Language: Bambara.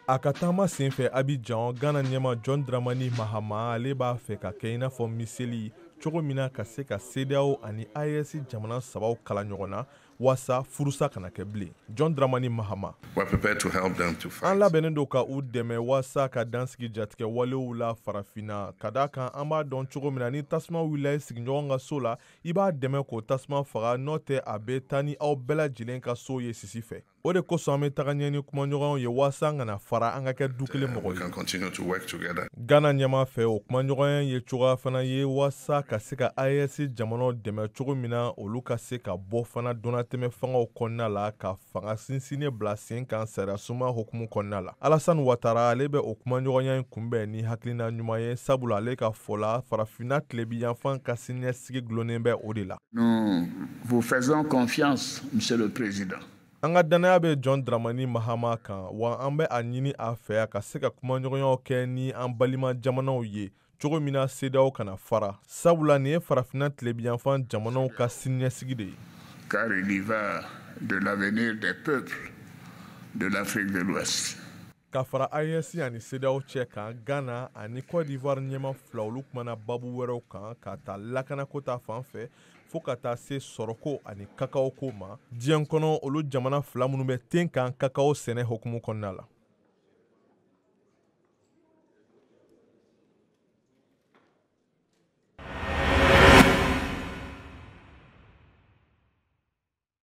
A ka taama senfɛ Abidjan, Ghana ɲɛmaa John Dramani Mahama, ale b'a fɛ ka kɛ i n'a fɔ miseli cogo min na ka se ka CEDEAO ani AES jamana sabaw kala ɲɔgɔn na waasa furusa kana kɛ bilen. John Dramani Mahama: "An labɛnnen don ka u dɛmɛ waasa ka dansigi jatigɛ walew la Farafinna, ka da kan an b'a dɔn cogo min na, ni tasuma wulila i sigiɲɔgɔn ka so la, i b'a dɛmɛ k'o tasuma faga, n'o tɛ a bɛ taa ni aw bɛɛ lajɛlen ka so ye sisi fɛ. O de kosɔn an bɛ taga ɲɛ ni kumaɲɔgɔnw ye waasa an kana fara, an ka kɛ du kelen mɔgɔ ye." Ghana ɲɛmaa fɛ, o kumaɲɔgɔnya ye cogoya fana ye waasa ka se ka AES jamanaw dɛmɛ cogo min na, olu ka se ka bɔ fana donnatɛmɛ fangaw kɔnɔna la, ka fanga sinsinnen bila sen kan sariya suma hukumu kɔnɔna la. Alassane Ouattara, ale bɛ o kumaɲɔgɔnya in kunbɛn ni hakilina ɲuman ye, sabula ale ka fɔ la, Farafinna tilebiyanfan ka siniɲɛsigi gulonnen bɛ o de la. Nous vous faisons confiance, Monsieur le Président. An ka dannaya bɛ John Dramani Mahama kan, wa an bɛ a ɲini a fɛ a ka se ka kumaɲɔgɔnyaw kɛ ni an balima jamanaw ye cogo min na CEDEAO kana fara, sabula nin ye Farafinna tilebiyanfan jamanaw ka siniɲɛsigi de ye. Car il y va de l'avenir des peuples de l'Afrique de l'Ouest. Ka fara AES ani CEDEAO cɛ kan, Ghana ani Côte d'Ivoire ɲɛmaa fila, olu kumana babu wɛrɛw kan, ka ta lakanako ta fan fɛ fo ka taa se sɔrɔko ani kakao ko ma diɲɛ kɔnɔ, olu jamana fila minnu bɛ ten kan kakao sɛnɛ hukumu kɔnɔna la.